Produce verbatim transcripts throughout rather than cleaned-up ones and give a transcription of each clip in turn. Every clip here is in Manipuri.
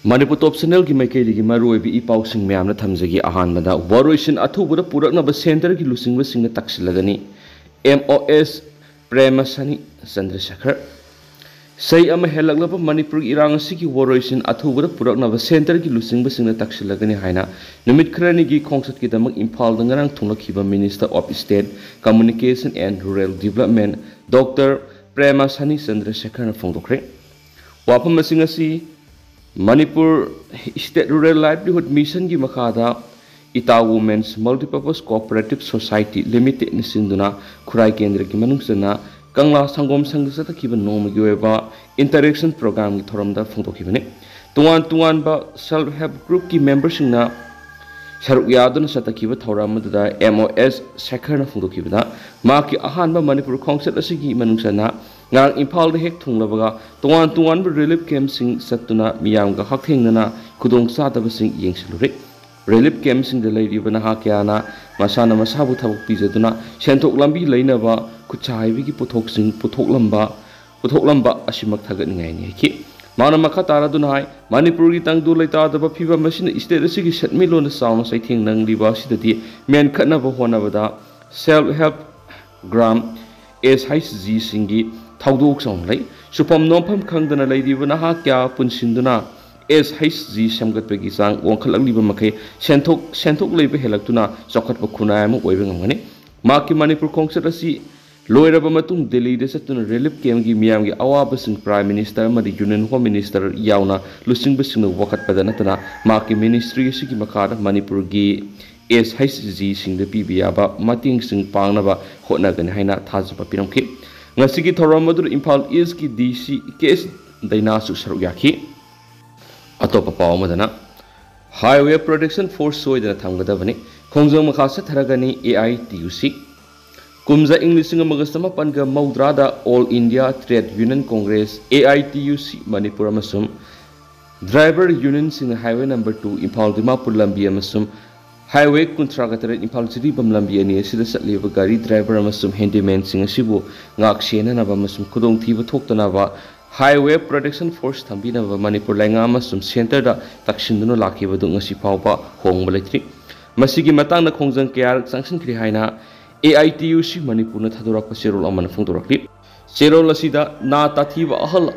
ꯃꯅꯤꯄꯨꯔ ꯇꯣꯞ ꯆꯦꯅꯦꯜꯒꯤ ꯃꯥꯏꯀꯩꯗꯒꯤ ꯃꯔꯨꯑꯣꯏꯕ ꯏ ꯄꯥꯎꯁꯤꯡ ꯃꯌꯥꯝꯅ ꯊꯝꯖꯒꯦ꯫ ꯑꯍꯥꯟꯕꯗ, ꯋꯥꯔꯣꯏꯁꯤꯟ ꯑꯊꯨꯕꯗ ꯄꯨꯔꯛꯅꯕ ꯁꯦꯟꯇꯔꯒꯤ ꯂꯨꯆꯤꯡꯕꯁꯤꯡꯅ ꯇꯛꯁꯤꯜꯂꯒꯅꯤ꯫ ꯑꯦꯝ ꯑꯣ ꯑꯦꯁ ꯄ꯭ꯔꯦꯃꯁꯅꯤ ꯆꯟꯗ꯭ꯔꯁꯦꯈꯔ꯫ ꯆꯍꯤ ꯑꯃ ꯍꯦꯜꯂꯛꯂꯕ ꯃꯅꯤꯄꯨꯔꯒꯤ ꯏꯔꯥꯡ ꯑꯁꯤꯒꯤ ꯋꯥꯔꯣꯏꯁꯤꯟ ꯑꯊꯨꯕꯗ ꯄꯨꯔꯛꯅꯕ ꯁꯦꯟꯇꯔꯒꯤ ꯂꯨꯆꯤꯡꯕꯁꯤꯡꯅ ꯇꯛꯁꯤꯜꯂꯒꯅꯤ ꯍꯥꯏꯅ ꯅꯨꯃꯤꯠ ꯈꯔꯅꯤꯒꯤ ꯈꯣꯡꯆꯠꯀꯤꯗꯃꯛ ꯏꯝꯐꯥꯜꯗ ꯉꯔꯥꯡ ꯊꯨꯡꯂꯛꯈꯤꯕ Minister of State Communication and Rural Development Doctor ꯄ꯭ꯔꯦꯃꯁꯅꯤ ꯆꯟꯗ꯭ꯔꯁꯦꯈꯔꯅ ꯐꯣꯡꯗꯣꯛꯈ꯭ꯔꯦ꯫ ꯋꯥꯐꯝ ꯑꯁꯤꯡ ꯑꯁꯤ Manipur State Rural Livelihood Mission ꯒꯤ ꯃꯈꯥꯗ ꯏꯇꯥ Women's Multipurpose Cooperative Society Limited ꯅ ꯁꯤꯟꯗꯨꯅ ꯈꯨꯔꯥꯏ ꯀꯦꯟꯗ꯭ꯔꯒꯤ ꯃꯅꯨꯡ ꯆꯟꯅ ꯀꯪꯂꯥ ꯁꯪꯒꯣꯝ ꯁꯪꯗ ꯆꯠꯊꯈꯤꯕ ꯅꯣꯡꯃꯒꯤ ꯑꯣꯏꯕ interaction program ꯒꯤ ꯊꯧꯔꯝꯗ ꯐꯣꯡꯗꯣꯛꯈꯤꯕꯅꯤ꯫ ꯇꯣꯉꯥꯟ ꯇꯣꯉꯥꯟꯕ self help group ꯀꯤ member ꯁꯤꯡꯅ ꯁꯔꯨꯛ ꯌꯥꯗꯨꯅ ꯆꯠꯊꯈꯤꯕ ꯊꯧꯔꯝ ꯑꯗꯨꯗ ꯑꯦꯝ ꯑꯣ ꯑꯦꯁ ꯁꯦꯈꯔꯅ ꯐꯣꯡꯗꯣꯛꯈꯤꯕꯗ, ꯃꯍꯥꯛꯀꯤ ꯑꯍꯥꯟꯕ ꯃꯅꯤꯄꯨꯔ ꯈꯣꯡꯆꯠ ꯑꯁꯤꯒꯤ ꯃꯅꯨꯡ ꯆꯟꯅ ꯉꯔꯥꯡ ꯏꯝꯐꯥꯜꯗ ꯍꯦꯛ ꯊꯨꯡꯂꯕꯒ ꯇꯣꯉꯥꯟ ꯇꯣꯉꯥꯟꯕ relief camp ꯁꯤꯡ ꯆꯠꯇꯨꯅ ꯃꯤꯌꯥꯝꯒ ꯍꯛꯊꯦꯡꯅꯅ ꯈꯨꯗꯣꯡꯆꯥꯗꯕꯁꯤꯡ ꯌꯦꯡꯁꯤꯜꯂꯨꯔꯦ꯫ Relief camp ꯁꯤꯡꯗ ꯂꯩꯔꯤꯕ ꯅꯍꯥ ꯀꯌꯥꯅ ꯃꯁꯥꯅ ꯃꯁꯥꯕꯨ ꯊꯕꯛ ꯄꯤꯖꯗꯨꯅ ꯁꯦꯟꯊꯣꯛ ꯂꯝꯕꯤ ꯂꯩꯅꯕ ꯈꯨꯠꯁꯥ ꯍꯩꯕꯒꯤ ꯄꯣꯠꯊꯣꯛꯁꯤꯡ ꯄꯨꯊꯣꯛꯂꯝꯕ ꯄꯨꯊꯣꯛꯂꯝꯕ ꯑꯁꯤꯃꯛ ꯊꯥꯒꯠꯅꯤꯡꯉꯥꯏꯅꯤ ꯍꯥꯏꯈꯤ꯫ ꯃꯥꯅ ꯃꯈꯥ ꯇꯥꯔꯗꯨꯅ ꯍꯥꯏ, ꯃꯅꯤꯄꯨꯔꯒꯤ ꯇꯪꯗꯨ ꯂꯩꯇꯥꯗꯕ ꯐꯤꯕꯝ ꯑꯁꯤꯅ state ꯑꯁꯤꯒꯤ ꯁꯦꯟꯃꯤꯠꯂꯣꯟꯗ ꯆꯥꯎꯅ ꯆꯩꯊꯦꯡ ꯅꯪꯂꯤꯕ ꯑꯁꯤꯗꯗꯤ ꯃꯦꯟꯈꯠꯅꯕ ꯍꯣꯠꯅꯕꯗ self help ꯒ꯭ꯔꯥꯝ ꯑꯦꯁ ꯍꯩꯆ ꯖꯤ ꯁꯤꯡꯒꯤ ꯊꯧꯗꯣꯛ ꯆꯥꯎꯅ ꯂꯩ꯫ ꯁꯨꯐꯝ ꯅꯣꯝꯐꯝ ꯈꯪꯗꯅ ꯂꯩꯔꯤꯕ ꯅꯍꯥ ꯀꯌꯥ ꯄꯨꯟꯁꯤꯟꯗꯨꯅ ꯑꯦꯁ ꯍꯩꯆ ꯖꯤ ꯁꯦꯝꯒꯠꯄꯒꯤ ꯆꯥꯡ ꯋꯥꯡꯈꯠꯂꯛꯂꯤꯕ ꯃꯈꯩ ꯁꯦꯟꯊꯣꯛ ꯁꯦꯟꯊꯣꯛ ꯂꯩꯕ ꯍꯦꯜꯂꯛꯇꯨꯅ ꯆꯥꯎꯈꯠꯄ ꯈꯨꯟꯅꯥꯏ ꯑꯃ ꯑꯣꯏꯕ ꯉꯝꯒꯅꯤ꯫ ꯃꯍꯥꯛꯀꯤ ꯃꯅꯤꯄꯨꯔ ꯈꯣꯡꯆꯠ ꯑꯁꯤ ꯂꯣꯏꯔꯕ ꯃꯇꯨꯡ ꯗꯦꯜꯂꯤꯗ ꯆꯠꯇꯨꯅ relief camp ꯀꯤ ꯃꯤꯌꯥꯝꯒꯤ ꯑꯋꯥꯕꯁꯤꯡ Prime Minister ꯑꯃꯗꯤ Union Home Minister ꯌꯥꯎꯅ ꯂꯨꯆꯤꯡꯕꯁꯤꯡꯅ ꯋꯥꯀꯠꯄꯗ ꯅꯠꯇꯅ ꯃꯍꯥꯛꯀꯤ ministry ꯑꯁꯤꯒꯤ ꯃꯈꯥꯗ ꯃꯅꯤꯄꯨꯔꯒꯤ ꯑꯦꯁ ꯍꯩꯆ ꯖꯤ ꯁꯤꯡꯗ ꯄꯤꯕ ꯌꯥꯕ ꯃꯇꯦꯡꯁꯤꯡ ꯄꯥꯡꯅꯕ ꯍꯣꯠꯅꯒꯅꯤ ꯍꯥꯏꯅ ꯊꯥꯖꯕ ꯄꯤꯔꯝꯈꯤ꯫ ꯉꯁꯤꯒꯤ ꯊꯧꯔꯝ ꯑꯗꯨꯗ ꯏꯝꯐꯥꯜ East ꯀꯤ ꯗꯤ ꯁꯤ ꯀꯦ ꯑꯦꯁ ꯗꯩꯅꯥꯁꯨ ꯁꯔꯨꯛ ꯌꯥꯈꯤ꯫ ꯑꯇꯣꯞꯄ ꯄꯥꯎ ꯑꯃꯗꯅ, Highway Protection Force ꯁꯣꯏꯗꯅ ꯊꯝꯒꯗꯕꯅꯤ, ꯈꯣꯡꯖꯪ ꯃꯈꯥ ꯆꯠꯊꯔꯒꯅꯤ ꯑꯦ ꯑꯥꯏ ꯇꯤ ꯌꯨ ꯁꯤ꯫ ꯀꯨꯝꯖꯥ ꯏꯪ ꯂꯤꯁꯤꯡ ꯑꯃꯒ ꯆꯃꯥꯄꯟꯒ ꯃꯧꯗ꯭ꯔꯥꯗ All India Trade Union Congress, A I T U C, Manipur ꯑꯃꯁꯨꯡ driver union ꯁꯤꯡꯅ highway number two Imphal Dimapur ꯂꯝꯕꯤ ꯑꯃꯁꯨꯡ highway ꯀꯨꯟꯊ꯭ꯔꯥꯒ ꯇꯔꯦꯠ ꯏꯝꯐꯥꯜ ꯖꯤꯔꯤꯕꯥꯝ ꯂꯝꯕꯤ ꯑꯅꯤ ꯑꯁꯤꯗ ꯆꯠꯂꯤꯕ ꯒꯥꯔꯤ driver ꯑꯃꯁꯨꯡ handyman ꯁꯤꯡ ꯑꯁꯤꯕꯨ ꯉꯥꯛ ꯁꯦꯟꯅꯅꯕ ꯑꯃꯁꯨꯡ ꯈꯨꯗꯣꯡꯊꯤꯕ ꯊꯣꯛꯇꯅꯕ Highway Protection Force ꯊꯝꯕꯤꯅꯕ ꯃꯅꯤꯄꯨꯔ ꯂꯩꯉꯥꯛ ꯑꯃꯁꯨꯡ ꯁꯦꯟꯇꯔꯗ ꯇꯛꯁꯤꯟꯗꯨꯅ ꯂꯥꯛꯈꯤꯕꯗꯨ ꯉꯁꯤ ꯐꯥꯎꯕ ꯍꯣꯡꯕ ꯂꯩꯇ꯭ꯔꯤ꯫ ꯃꯁꯤꯒꯤ ꯃꯇꯥꯡꯗ ꯈꯣꯡꯖꯪ ꯀꯌꯥꯔꯛ ꯆꯪꯁꯤꯟꯈ꯭ꯔꯦ ꯍꯥꯏꯅ ꯑꯦ ꯑꯥꯏ ꯇꯤ ꯌꯨ ꯁꯤ ꯃꯅꯤꯄꯨꯔꯅ ꯊꯥꯗꯣꯔꯛꯄ ꯆꯦꯔꯣꯜ ꯑꯃꯅ ꯐꯣꯡꯗꯣꯔꯛꯂꯤ꯫ ꯆꯦꯔꯣꯜ ꯑꯁꯤꯗ ꯅꯥ ꯇꯥꯊꯤꯕ ꯑꯍꯜ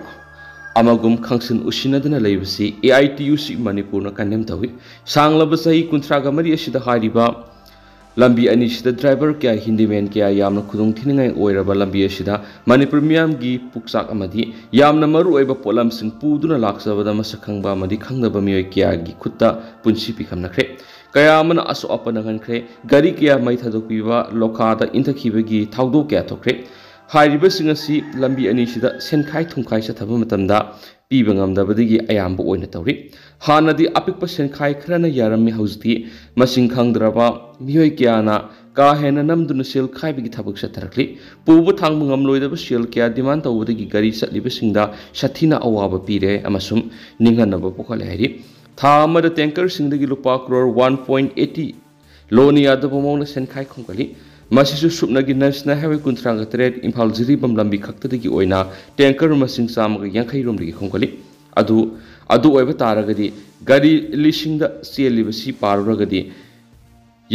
ꯑꯃꯒꯨꯝ ꯈꯪꯁꯤꯟ ꯎꯁꯤꯟꯅꯗꯨꯅ ꯂꯩꯕꯁꯤ ꯑꯦ ꯑꯥꯏ ꯇꯤ ꯌꯨ ꯁꯤ ꯃꯅꯤꯄꯨꯔꯅ ꯀꯟꯗꯦꯝ ꯇꯧꯏ꯫ ꯁꯥꯡꯂꯕ ꯆꯍꯤ ꯀꯨꯟꯊ꯭ꯔꯥꯒ ꯃꯔꯤ ꯑꯁꯤꯗ ꯍꯥꯏꯔꯤꯕ ꯂꯝꯕꯤ ꯑꯅꯤꯁꯤꯗ ꯗ꯭ꯔꯥꯏꯚꯔ ꯀꯌꯥ, ꯍꯤꯟꯗꯤꯃꯦꯟ ꯀꯌꯥ ꯌꯥꯝꯅ ꯈꯨꯗꯣꯡ ꯊꯤꯅꯤꯡꯉꯥꯏ ꯑꯣꯏꯔꯕ ꯂꯝꯕꯤ ꯑꯁꯤꯗ ꯃꯅꯤꯄꯨꯔ ꯃꯤꯌꯥꯝꯒꯤ ꯄꯨꯛꯆꯥꯛ ꯑꯃꯗꯤ ꯌꯥꯝꯅ ꯃꯔꯨꯑꯣꯏꯕ ꯄꯣꯠꯂꯝꯁꯤꯡ ꯄꯨꯗꯨꯅ ꯂꯥꯛꯆꯕꯗ ꯃꯁꯛ ꯈꯪꯕ ꯑꯃꯗꯤ ꯈꯪꯗꯕ ꯃꯤꯑꯣꯏ ꯀꯌꯥꯒꯤ ꯈꯨꯠꯇ ꯄꯨꯟꯁꯤ ꯄꯤꯈꯝꯅꯈ꯭ꯔꯦ꯫ ꯀꯌꯥ ꯑꯃꯅ ꯑꯁꯣꯛ ꯑꯄꯟ ꯅꯪꯍꯟꯈ꯭ꯔꯦ꯫ ꯒꯥꯔꯤ ꯀꯌꯥ ꯃꯩ ꯊꯥꯗꯣꯛꯄꯤꯕ, ꯂꯣꯈꯥꯗ ꯏꯟꯊꯈꯤꯕꯒꯤ ꯊꯧꯗꯣꯛ ꯀꯌꯥ ꯊꯣꯛꯈ꯭ꯔꯦ꯫ ꯍꯥꯏꯔꯤꯕꯁꯤꯡ ꯑꯁꯤ ꯂꯝꯕꯤ ꯑꯅꯤꯁꯤꯗ ꯁꯦꯟꯈꯥꯏ ꯊꯨꯝꯈꯥꯏ ꯆꯠꯊꯕ ꯃꯇꯝꯗ ꯄꯤꯕ ꯉꯝꯗꯕꯗꯒꯤ ꯑꯌꯥꯝꯕ ꯑꯣꯏꯅ ꯇꯧꯔꯤ꯫ ꯍꯥꯟꯅꯗꯤ ꯑꯄꯤꯛꯄ ꯁꯦꯟꯈꯥꯏ ꯈꯔꯅ ꯌꯥꯔꯝꯃꯤ, ꯍꯧꯖꯤꯛꯇꯤ ꯃꯁꯤꯡ ꯈꯪꯗ꯭ꯔꯕ ꯃꯤꯑꯣꯏ ꯀꯌꯥꯅ ꯀꯥ ꯍꯦꯟꯅ ꯅꯝꯗꯨꯅ ꯁꯦꯜ ꯈꯥꯏꯕꯒꯤ ꯊꯕꯛ ꯆꯠꯊꯔꯛꯂꯤ꯫ ꯄꯨꯕ ꯊꯥꯡꯕ ꯉꯝꯂꯣꯏꯗꯕ ꯁꯦꯜ ꯀꯌꯥ ꯗꯤꯃꯥꯟ ꯇꯧꯕꯗꯒꯤ ꯒꯥꯔꯤ ꯆꯠꯂꯤꯕꯁꯤꯡꯗ ꯁꯥꯊꯤꯅ ꯑꯋꯥꯕ ꯄꯤꯔꯦ ꯑꯃꯁꯨꯡ ꯅꯤꯡꯍꯟꯅꯕ ꯄꯣꯛꯍꯜꯂꯦ ꯍꯥꯏꯔꯤ꯫ ꯊꯥ ꯑꯃꯗ ꯇꯦꯡꯀꯔꯁꯤꯡꯗꯒꯤ ꯂꯨꯄꯥ ꯀ꯭ꯔꯣꯔ ꯋꯥꯟ ꯄꯣꯏꯟ ꯑꯩꯠꯇꯤ ꯂꯣꯟ ꯌꯥꯗꯕ ꯃꯑꯣꯡꯗ ꯁꯦꯟꯈꯥꯏ ꯈꯣꯝꯒꯠꯂꯤ꯫ ꯃꯁꯤꯁꯨ ꯁꯨꯞꯅꯒꯤ ꯅꯦꯁꯅꯦꯜ ꯍꯥꯏꯋꯦ ꯀꯨꯟꯊ꯭ꯔꯥꯒ ꯇꯔꯦꯠ ꯏꯝꯐꯥꯜ ꯖꯤꯔꯤꯕꯥꯝ ꯂꯝꯕꯤ ꯈꯛꯇꯗꯒꯤ ꯑꯣꯏꯅ ꯇꯦꯡꯀꯔ ꯃꯁꯤꯡ ꯆꯥꯝꯃꯒ ꯌꯥꯡꯈꯩ ꯔꯣꯝꯗꯒꯤ ꯈꯣꯝꯒꯠꯂꯤ꯫ ꯑꯗꯨ, ꯑꯗꯨ ꯑꯣꯏꯕ ꯇꯥꯔꯒꯗꯤ ꯒꯥꯔꯤ ꯂꯤꯁꯤꯡꯗ ꯆꯦꯜꯂꯤꯕꯁꯤ ꯄꯥꯔꯨꯔꯒꯗꯤ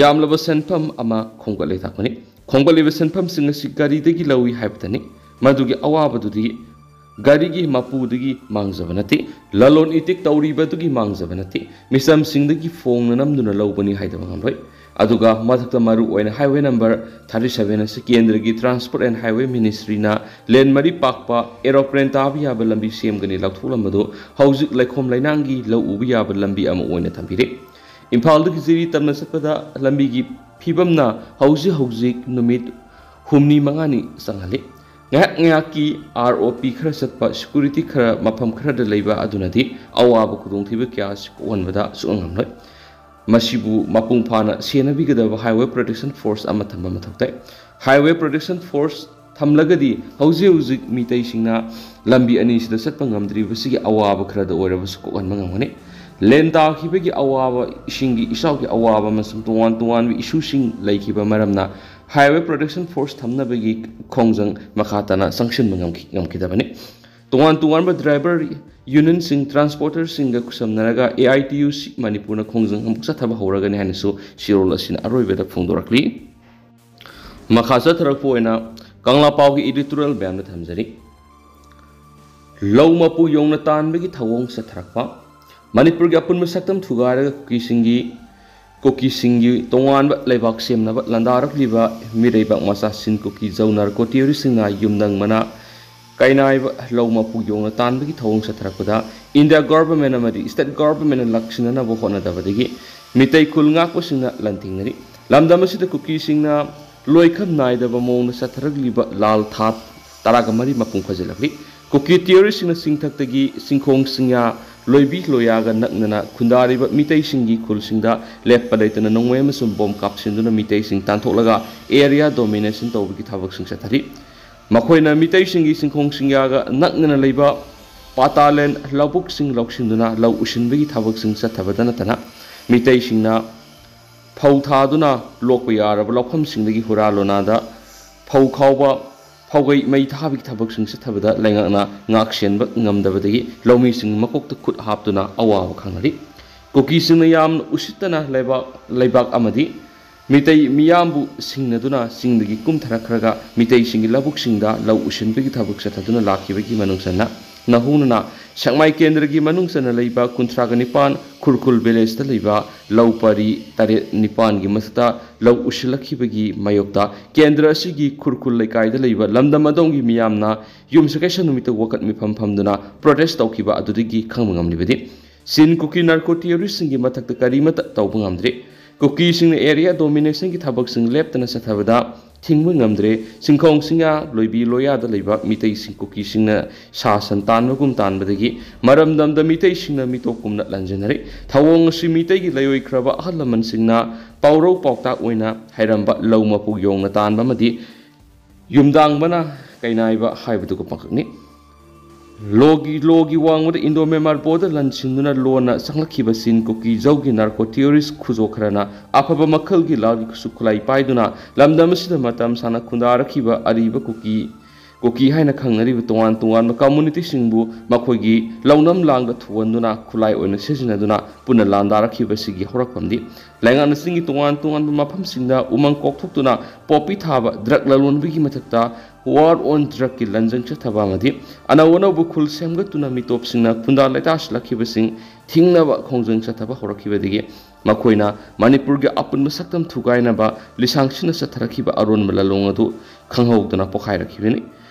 ꯌꯥꯝꯂꯕ ꯁꯦꯟꯐꯝ ꯑꯃ ꯈꯣꯝꯒꯠꯂꯦ ꯇꯥꯛꯄꯅꯤ꯫ ꯈꯣꯝꯒꯠꯂꯤꯕ ꯁꯦꯟꯐꯝꯁꯤꯡ ꯑꯁꯤ ꯒꯥꯔꯤꯗꯒꯤ ꯂꯧꯏ ꯍꯥꯏꯕꯇꯅꯤ꯫ ꯃꯗꯨꯒꯤ ꯑꯋꯥꯕꯗꯨꯗꯤ ꯒꯥꯔꯤꯒꯤ ꯃꯄꯨꯗꯒꯤ ꯃꯥꯡꯖꯕ ꯅꯠꯇꯦ, ꯂꯂꯣꯟ ꯏꯇꯤꯛ ꯇꯧꯔꯤꯕꯗꯨꯒꯤ ꯃꯥꯡꯖꯕ ꯅꯠꯇꯦ, ꯃꯤꯆꯝꯁꯤꯡꯗꯒꯤ ꯐꯣꯡꯅ ꯅꯝꯗꯨꯅ ꯂꯧꯕꯅꯤ ꯍꯥꯏꯗꯕ ꯉꯝꯂꯣꯏ꯫ ꯑꯗꯨꯒ ꯃꯊꯛꯇ ꯃꯔꯨ ꯑꯣꯏꯅ ꯍꯥꯏꯋꯦ ꯅꯝꯕꯔ ꯊꯥꯔꯇꯤ ꯁꯚꯦꯟ ꯑꯁꯤ ꯀꯦꯟꯗ꯭ꯔꯒꯤ ꯇ꯭ꯔꯥꯟꯁꯄꯣꯔꯠ ꯑꯦꯟ ꯍꯥꯏꯋꯦ ꯃꯤꯅꯤꯁꯇ꯭ꯔꯤꯅ ꯂꯦꯟ ꯃꯔꯤ ꯄꯥꯛꯄ ꯑꯦꯔꯣꯄ꯭ꯂꯦꯟ ꯇꯥꯕ ꯌꯥꯕ ꯂꯝꯕꯤ ꯁꯦꯝꯒꯅꯤ ꯂꯥꯎꯊꯣꯛꯂꯝꯕꯗꯨ ꯍꯧꯖꯤꯛ ꯂꯩꯈꯣꯝ ꯂꯩꯅꯥꯡꯒꯤ ꯂꯧ ꯎꯕ ꯌꯥꯕ ꯂꯝꯕꯤ ꯑꯃ ꯑꯣꯏꯅ ꯊꯝꯕꯤꯔꯦ꯫ ꯏꯝꯐꯥꯜꯗꯒꯤ ꯖꯤꯔꯤ ꯇꯝꯅ ꯆꯠꯄꯗ ꯂꯝꯕꯤꯒꯤ ꯐꯤꯕꯝꯅ ꯍꯧꯖꯤꯛ ꯍꯧꯖꯤꯛ ꯅꯨꯃꯤꯠ ꯍꯨꯝꯅꯤ ꯃꯉꯥꯅꯤ ꯆꯪꯍꯜꯂꯤ꯫ ꯉꯥꯏꯍꯥꯛ ꯉꯥꯏꯍꯥꯛꯀꯤ ꯑꯥꯔ ꯑꯣ ꯄꯤ ꯈꯔ ꯆꯠꯄ, ꯁꯦꯀ꯭ꯌꯨꯔꯤꯇꯤ ꯈꯔ ꯃꯐꯝ ꯈꯔꯗ ꯂꯩꯕ ꯑꯗꯨꯅꯗꯤ ꯑꯋꯥꯕ ꯈꯨꯗꯣꯡꯊꯤꯕ ꯀꯌꯥ ꯑꯁꯤ ꯀꯣꯛꯍꯟꯕꯗ ꯁꯨꯛꯉꯝ ꯉꯝꯂꯣꯏ꯫ ꯃꯁꯤꯕꯨ ꯃꯄꯨꯡ ꯐꯥꯅ ꯁꯦꯟꯅꯕꯤꯒꯗꯕ ꯍꯥꯏꯋꯦ ꯄ꯭ꯔꯣꯇꯦꯛꯁꯟ ꯐꯣꯔꯁ ꯑꯃ ꯊꯝꯕ ꯃꯊꯧ ꯇꯥꯏ꯫ ꯍꯥꯏꯋꯦ ꯄ꯭ꯔꯣꯇꯦꯛꯁꯟ ꯐꯣꯔꯁ ꯊꯝꯂꯒꯗꯤ ꯍꯧꯖꯤꯛ ꯍꯧꯖꯤꯛ ꯃꯤꯇꯩꯁꯤꯡꯅ ꯂꯝꯕꯤ ꯑꯅꯤꯁꯤꯗ ꯆꯠꯄ ꯉꯝꯗ꯭ꯔꯤꯕꯁꯤꯒꯤ ꯑꯋꯥꯕ ꯈꯔꯗ ꯑꯣꯏꯔꯕꯁꯨ ꯀꯣꯛꯍꯟꯕ ꯉꯝꯒꯅꯤ꯫ ꯂꯦꯟ ꯇꯥꯈꯤꯕꯒꯤ ꯑꯋꯥꯕ, ꯏꯁꯤꯡꯒꯤ ꯏꯆꯥꯎꯒꯤ ꯑꯋꯥꯕ ꯑꯃꯁꯨꯡ ꯇꯣꯉꯥꯟ ꯇꯣꯉꯥꯟꯕ ꯏꯁꯨꯁꯤꯡ ꯂꯩꯈꯤꯕ ꯃꯔꯝꯅ ꯍꯥꯏꯋꯦ ꯄ꯭ꯔꯣꯇꯦꯛꯁꯟ ꯐꯣꯔꯁ ꯊꯝꯅꯕꯒꯤ ꯈꯣꯡꯖꯪ ꯃꯈꯥ ꯇꯥꯅ ꯆꯪꯁꯤꯟꯕ ꯉꯝꯈꯤ-, ꯉꯝꯈꯤꯗꯕꯅꯤ꯫ ꯇꯣꯉꯥꯟ ꯇꯣꯉꯥꯟꯕ ꯗ꯭ꯔꯥꯏꯚꯔ ꯌꯨꯅꯤꯌꯟꯁꯤꯡ, ꯇ꯭ꯔꯥꯟꯁꯄꯣꯔꯇꯔꯁꯤꯡꯒ ꯈꯨꯠꯁꯝꯅꯔꯒ A I T U C ꯃꯅꯤꯄꯨꯔꯅ ꯈꯣꯡꯖꯪ ꯑꯃꯨꯛ ꯆꯠꯊꯕ ꯍꯧꯔꯒꯅꯤ ꯍꯥꯏꯅꯁꯨ ꯁꯤꯔꯣꯜ ꯑꯁꯤꯅ ꯑꯔꯣꯏꯕꯗ ꯐꯣꯡꯗꯣꯔꯛꯂꯤ꯫ ꯃꯈꯥ ꯆꯠꯊꯔꯛꯄ ꯑꯣꯏꯅ ꯀꯪꯂꯥ ꯄꯥꯎꯒꯤ editorial ꯃꯌꯥꯝꯗ ꯊꯝꯖꯔꯤ꯫ ꯂꯧ ꯃꯄꯨ ꯌꯧꯅ ꯇꯥꯟꯕꯒꯤ ꯊꯧꯑꯣꯡ ꯆꯠꯊꯔꯛꯄ꯫ ꯃꯅꯤꯄꯨꯔꯒꯤ ꯑꯄꯨꯟꯕ ꯁꯛꯇꯝ ꯊꯨꯒꯥꯏꯔꯒ ꯀꯨꯀꯤꯁꯤꯡꯒꯤ, ꯀꯨꯀꯤꯁꯤꯡꯒꯤ ꯇꯣꯉꯥꯟꯕ ꯂꯩꯕꯥꯛ ꯁꯦꯝꯅꯕ ꯂꯥꯟꯗꯥꯔꯛꯂꯤꯕ ꯃꯤꯔꯩꯕꯥꯛ ꯃꯆꯥꯁꯤꯡ ꯀꯨꯀꯤ ꯖꯧ ꯅꯥꯔꯀꯣ ꯇꯦꯔꯣꯔꯤꯁꯁꯤꯡꯅ ꯌꯨꯝꯗꯪꯕꯅ ꯀꯥꯏꯅꯥꯏꯕ ꯂꯧ ꯃꯄꯨ ꯌꯧꯅ ꯇꯥꯟꯕꯒꯤ ꯊꯧꯑꯣꯡ ꯆꯠꯊꯔꯛꯄꯗ ꯏꯟꯗꯤꯌꯥ ꯒꯣꯚꯔꯟꯃꯦꯟꯠ ꯑꯃꯗꯤ ꯁ꯭ꯇꯦꯠ ꯒꯣꯚꯔꯟꯃꯦꯟꯠꯅ ꯂꯥꯛꯁꯤꯟꯅꯅꯕ ꯍꯣꯠꯅꯗꯕꯗꯒꯤ ꯃꯤꯇꯩ ꯈꯨꯜ ꯉꯥꯛꯄꯁꯤꯡꯅ ꯂꯥꯟꯊꯦꯡꯅꯔꯤ꯫ ꯂꯝꯗꯝ ꯑꯁꯤꯗ ꯀꯨꯀꯤꯁꯤꯡꯅ ꯂꯣꯏꯈꯝ ꯅꯥꯏꯗꯕ ꯃꯑꯣꯡꯗ ꯆꯠꯊꯔꯛꯂꯤꯕ ꯂꯥꯜ ꯊꯥ ꯇꯔꯥꯒ ꯃꯔꯤ ꯃꯄꯨꯡ ꯐꯥꯖꯤꯜꯂꯛꯂꯤ꯫ ꯀꯨꯀꯤ ꯇꯦꯔꯣꯔꯤꯁꯁꯤꯡꯅ ꯆꯤꯡꯊꯛꯇꯒꯤ ꯆꯤꯡꯈꯣꯡ ꯆꯤꯡꯌꯥ, ꯂꯣꯏꯕꯤ ꯂꯣꯌꯥꯒ ꯅꯛꯅꯅ ꯈꯨꯟꯗꯥꯔꯤꯕ ꯃꯤꯇꯩꯁꯤꯡꯒꯤ ꯈꯨꯜꯁꯤꯡꯗ ꯂꯦꯞꯄ ꯂꯩꯇꯅ ꯅꯣꯡꯃꯩ ꯑꯃꯁꯨꯡ ꯕꯣꯝ ꯀꯥꯞꯁꯤꯟꯗꯨꯅ ꯃꯤꯇꯩꯁꯤꯡ ꯇꯥꯟꯊꯣꯛꯂꯒ area domination ꯇꯧꯕꯒꯤ ꯊꯕꯛꯁꯤꯡ ꯆꯠꯊꯔꯤ꯫ ꯃꯈꯣꯏꯅ ꯃꯤꯇꯩꯁꯤꯡꯒꯤ ꯆꯤꯡꯈꯣꯡ ꯆꯤꯡꯌꯥꯒ ꯅꯛꯅꯅ ꯂꯩꯕ ꯄꯥꯇꯥꯂꯦꯟ ꯂꯧꯕꯨꯛꯁꯤꯡ ꯂꯧꯁꯤꯟꯗꯨꯅ ꯂꯧ ꯎꯁꯤꯟꯕꯒꯤ ꯊꯕꯛꯁꯤꯡ ꯆꯠꯊꯕꯗ ꯅꯠꯇꯅ ꯃꯤꯇꯩꯁꯤꯡꯅ ꯐꯧ ꯊꯥꯗꯨꯅ ꯂꯣꯛꯄ ꯌꯥꯔꯕ ꯂꯧꯐꯝꯁꯤꯡꯗꯒꯤ ꯍꯨꯔꯥ ꯂꯣꯅꯥꯗ ꯐꯧ ꯈꯥꯎꯕ, ꯐꯧꯒꯩ ꯃꯩ ꯊꯥꯕꯒꯤ ꯊꯕꯛꯁꯤꯡ ꯆꯠꯊꯕꯗ ꯂꯩꯉꯥꯛꯅ ꯉꯥꯛꯁꯦꯟꯕ ꯉꯝꯗꯕꯗꯒꯤ ꯂꯧꯃꯤꯁꯤꯡ ꯃꯀꯣꯛꯇ ꯈꯨꯠ ꯍꯥꯞꯇꯨꯅ ꯑꯋꯥꯕ ꯈꯥꯡꯅꯔꯤ꯫ ꯀꯨꯀꯤꯁꯤꯡꯅ ꯌꯥꯝꯅ ꯎꯁꯤꯠꯇꯅ ꯂꯩꯕꯥꯛ, ꯂꯩꯕꯥꯛ ꯑꯃꯗꯤ ꯃꯤꯇꯩ ꯃꯤꯌꯥꯝꯕꯨ ꯁꯤꯡꯅꯗꯨꯅ ꯆꯤꯡꯗꯒꯤ ꯀꯨꯝꯊꯔꯛꯈ꯭ꯔꯒ ꯃꯤꯇꯩꯁꯤꯡꯒꯤ ꯂꯧꯕꯨꯛꯁꯤꯡꯗ ꯂꯧ ꯎꯁꯤꯟꯕꯒꯤ ꯊꯕꯛ ꯆꯠꯊꯗꯨꯅ ꯂꯥꯛꯈꯤꯕꯒꯤ ꯃꯅꯨꯡ ꯆꯟꯅ ꯅꯧꯍꯧꯅꯅ ꯁꯦꯛꯃꯥꯏ ꯀꯦꯟꯗ꯭ꯔꯒꯤ ꯃꯅꯨꯡ ꯆꯟꯅ ꯂꯩꯕ ꯀꯨꯟꯊ꯭ꯔꯥꯒ ꯅꯤꯄꯥꯟ ꯈꯨꯔꯈꯨꯜ ꯚꯤꯂꯦꯖꯇ ꯂꯩꯕ ꯂꯧ ꯄꯔꯤ ꯇꯔꯦꯠ ꯅꯤꯄꯥꯟꯒꯤ ꯃꯊꯛꯇ ꯂꯧ ꯎꯁꯤꯜꯂꯛꯈꯤꯕꯒꯤ ꯃꯥꯌꯣꯛꯇ ꯀꯦꯟꯗ꯭ꯔ ꯑꯁꯤꯒꯤ ꯈꯨꯔꯈꯨꯜ ꯂꯩꯀꯥꯏꯗ ꯂꯩꯕ ꯂꯝꯗꯝ ꯑꯗꯣꯝꯒꯤ ꯃꯤꯌꯥꯝꯅ ꯌꯨꯝꯁꯀꯩꯁ ꯅꯨꯃꯤꯠꯇ ꯋꯥꯀꯠ ꯃꯤꯐꯝ ꯐꯝꯗꯨꯅ protest ꯇꯧꯈꯤꯕ ꯑꯗꯨꯗꯒꯤ ꯈꯪꯕ ꯉꯝꯂꯤꯕꯗꯤ ꯆꯤꯟ ꯀꯨꯀꯤ ꯅꯥꯔꯀꯣ ꯇꯦꯔꯣꯔꯤꯁꯁꯤꯡꯒꯤ ꯃꯊꯛꯇ ꯀꯔꯤꯃꯠꯇ ꯇꯧꯕ ꯉꯝꯗ꯭ꯔꯤ꯫ ꯀꯨꯀꯤꯁꯤꯡꯅ area dominationꯒꯤ ꯊꯕꯛꯁꯤꯡ ꯂꯦꯞꯇꯅ ꯆꯠꯊꯕꯗ ꯊꯤꯡꯕ ꯉꯝꯗ꯭ꯔꯦ꯫ ꯆꯤꯡꯈꯣꯡ ꯆꯤꯡꯌꯥ, ꯂꯣꯏꯕꯤ ꯂꯣꯌꯥꯗ ꯂꯩꯕ ꯃꯤꯇꯩꯁꯤꯡ ꯀꯨꯀꯤꯁꯤꯡꯅ ꯁꯥ ꯁꯟ ꯇꯥꯟꯕꯒꯨꯝ ꯇꯥꯟꯕꯗꯒꯤ ꯃꯔꯝꯗꯝꯗ ꯃꯤꯇꯩꯁꯤꯡꯅ ꯃꯤꯇꯣꯞ ꯀꯨꯝꯅ ꯂꯟꯖꯟꯅꯔꯤ꯫ ꯊꯧꯑꯣꯡ ꯑꯁꯤ ꯃꯤꯇꯩꯒꯤ ꯂꯩꯔꯣꯏꯈ꯭ꯔꯕ ꯑꯍꯜ ꯂꯃꯟꯁꯤꯡꯅ ꯄꯥꯎꯔꯧ ꯄꯥꯎꯇꯥꯛ ꯑꯣꯏꯅ ꯍꯥꯏꯔꯝꯕ ꯂꯧ ꯃꯄꯨ ꯌꯣꯡꯅ ꯇꯥꯟꯕ ꯑꯃꯗꯤ ꯌꯨꯝꯗꯥꯡꯕꯅ ꯀꯩꯅꯥꯏꯕ ꯍꯥꯏꯕꯗꯨꯒ ꯄꯥꯡꯈꯛꯅꯤ꯫ ꯂꯣꯒꯤ, ꯂꯣꯒꯤ ꯋꯥꯡꯃꯗ ꯏꯟꯗꯣ ꯃ꯭ꯌꯥꯟꯃꯥꯔ border ꯂꯥꯟꯁꯤꯟꯗꯨꯅ ꯂꯣꯟꯅ ꯆꯪꯂꯛꯈꯤꯕ ꯆꯤꯟ ꯀꯨꯀꯤ ꯖꯧꯒꯤ ꯅꯥꯔꯀꯣ ꯇꯦꯔꯣꯔꯤꯁ ꯈꯨꯖꯣ ꯈꯔꯅ ꯑꯐꯕ ꯃꯈꯜꯒꯤ ꯂꯥꯜꯒꯤ ꯈꯨꯠꯁꯨ ꯈꯨꯠꯂꯥꯏ ꯄꯥꯏꯗꯨꯅ ꯂꯝꯗꯝ ꯑꯁꯤꯗ ꯃꯇꯝ ꯁꯥꯡꯅ ꯈꯨꯟꯗꯥꯔꯛꯈꯤꯕ ꯑꯔꯤꯕ ꯀꯨꯀꯤ ꯀꯨꯀꯤ ꯍꯥꯏꯅ ꯈꯪꯅꯔꯤꯕ ꯇꯣꯉꯥꯟ ꯇꯣꯉꯥꯟꯕ ꯀꯝꯃꯨꯅꯤꯇꯤꯁꯤꯡꯕꯨ ꯃꯈꯣꯏꯒꯤ ꯂꯧꯅꯝ ꯂꯥꯡꯗ ꯊꯨꯍꯟꯗꯨꯅ ꯈꯨꯠꯂꯥꯏ ꯑꯣꯏꯅ ꯁꯤꯖꯤꯟꯅꯗꯨꯅ ꯄꯨꯟꯅ ꯂꯥꯟꯗꯥꯔꯛꯈꯤꯕꯁꯤꯒꯤ ꯍꯧꯔꯛꯐꯝꯗꯤ ꯂꯩꯉꯥꯛꯅ ꯆꯤꯡꯒꯤ ꯇꯣꯉꯥꯟ ꯇꯣꯉꯥꯟꯕ ꯃꯐꯝꯁꯤꯡꯗ ꯎꯃꯪ ꯀꯣꯛꯊꯣꯛꯇꯨꯅ ꯄꯣꯄꯤ ꯊꯥꯕ, ꯗ꯭ꯔꯒ ꯂꯂꯣꯟꯕꯒꯤ ꯃꯊꯛꯇ war on drugꯀꯤ ꯂꯟꯖꯪ ꯆꯠꯊꯕ ꯑꯃꯗꯤ ꯑꯅꯧ ꯑꯅꯧꯕ ꯈꯨꯜ ꯁꯦꯝꯒꯠꯇꯨꯅ ꯃꯤꯇꯣꯞꯁꯤꯡꯅ ꯈꯨꯟꯗꯥ ꯂꯩꯇꯥꯁꯤꯜꯂꯛꯈꯤꯕꯁꯤꯡ ꯊꯤꯡꯅꯕ ꯈꯣꯡꯖꯪ ꯆꯠꯊꯕ ꯍꯧꯔꯛꯈꯤꯕꯗꯒꯤ ꯃꯈꯣꯏꯅ ꯃꯅꯤꯄꯨꯔꯒꯤ ꯑꯄꯨꯟꯕ ꯁꯛꯇꯝ ꯊꯨꯒꯥꯏꯅꯕ ꯂꯤꯁꯥꯡꯁꯤꯟꯅ ꯆꯠꯊꯔꯛꯈꯤꯕ ꯑꯔꯣꯟꯕ ꯂꯥꯂꯣꯡ ꯑꯗꯨ ꯈꯪꯍꯧꯗꯅ ꯄꯣꯈꯥꯏꯔꯛꯈꯤꯕꯅꯤ꯫